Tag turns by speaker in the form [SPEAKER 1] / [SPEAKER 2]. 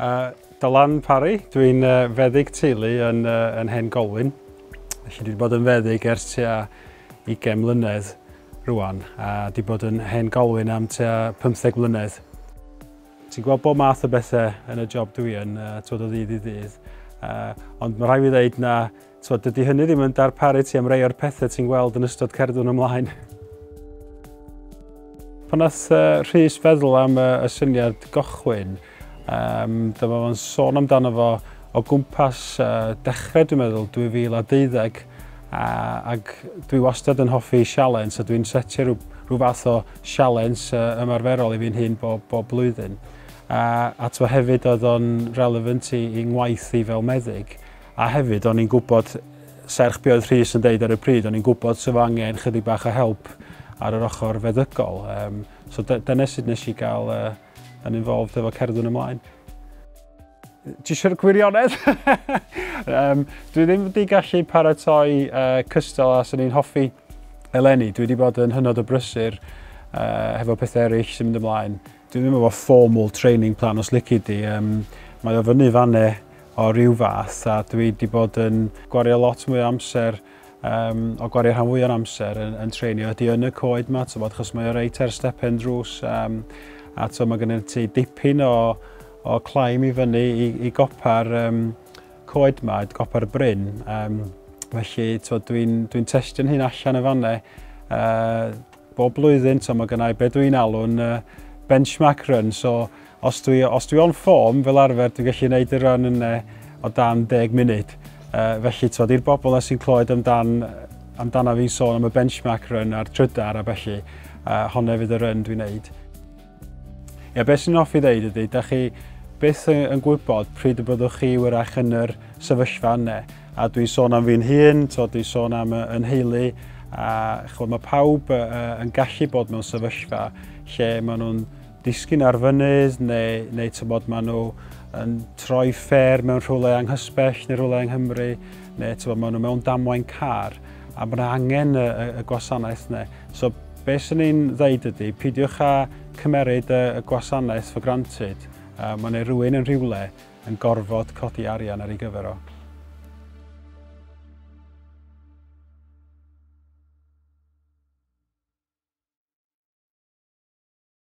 [SPEAKER 1] Dylan Parry, dwi'n feddyg teulu yn Hen Golwyn. Felly dwi wedi bod yn feddyg ers tua 20 mlynedd rwan, a wedi bod yn Hen Golwyn am tua 15 mlynedd. Ti'n gweld bob math o bethau yn y job dwi yn, twod, o ddydd i ddydd. Ond mae rhaid fi ddeud na, twod, dydy hynny ddim yn darparu ti am rei o'r pethau ti'n gweld yn ystod Cerddwn Ymlaen. Pan nath Rhys feddwl am y syniad gochwyn, dyma fo'n sôn amdano fo o gwmpas dechrau, dwi'n meddwl, 2012, ac dwi wastad yn hoffi sialens, a dwi'n setio rhyw fath o sialens ymarferol i fi'n hun bob blwyddyn. A twa hefyd oedd o'n relevant i ngwaith i fel meddyg, a hefyd o'n i'n gwybod, serch be oedd Rhys yn deud ar y pryd, o'n i'n gwybod sef angen chydig bach o help ar yr ochr feddygol. So dyna sut nes i gael yn involved efo Cerddwn Ymlaen. Ti eisiau'r gwirionedd? Dwi ddim wedi gallu paratoi cystal a sy'n ni'n hoffi eleni. Dwi wedi bod yn hynod o brysur hefo pethau eraill sy'n mynd ymlaen. Dwi ddim efo formal training plan os lici di. Mae o fyny fanne o ryw fath a dwi wedi bod yn gwario lot mwy o amser, o gwario rhan fwy o'r amser yn treinio ydy yn y coed ma, tybod, achos mae o reit ar stepen drws, a to, mae gen ti dipyn o climb i fyny i gopa'r coed ma, gopa'r bryn. Felly dwi'n testio'n hyn allan y fanne bob blwyddyn, to, mae gen i be dwi'n alw'n benchmark run, so os dwi on form fel arfer dwi'n gallu gwneud y run yna o dan 10 munud. Felly, twod, i'r bobl sy'n clywed amdana fi'n sôn am y benchmark run a'r trydar a felly, honna fydd y run dwi'n neud. Ie, beth sy'n hoffi ddeud ydy, da chi byth yn gwybod pryd y byddwch chi wyrach yn yr sefyllfa yna. A dwi'n sôn am fi'n hun, dwi'n sôn am yn heulu, a chwbod, mae pawb yn gallu bod mewn sefyllfa lle maen nhw'n disgyn ar fynydd neu tybod, maen nhw yn troi ffer mewn rhywle anghysbell neu rhywle yng Nghymru, neu tybod, maen nhw mewn damwain car, a mae yna angen y gwasanaeth yna. So, beth sy'n ni'n ddeud ydy, peidiwch â cymeryd y gwasanaeth for granted. Mae yna rhywun yn rhywle yn gorfod codi arian ar ei gyfer o.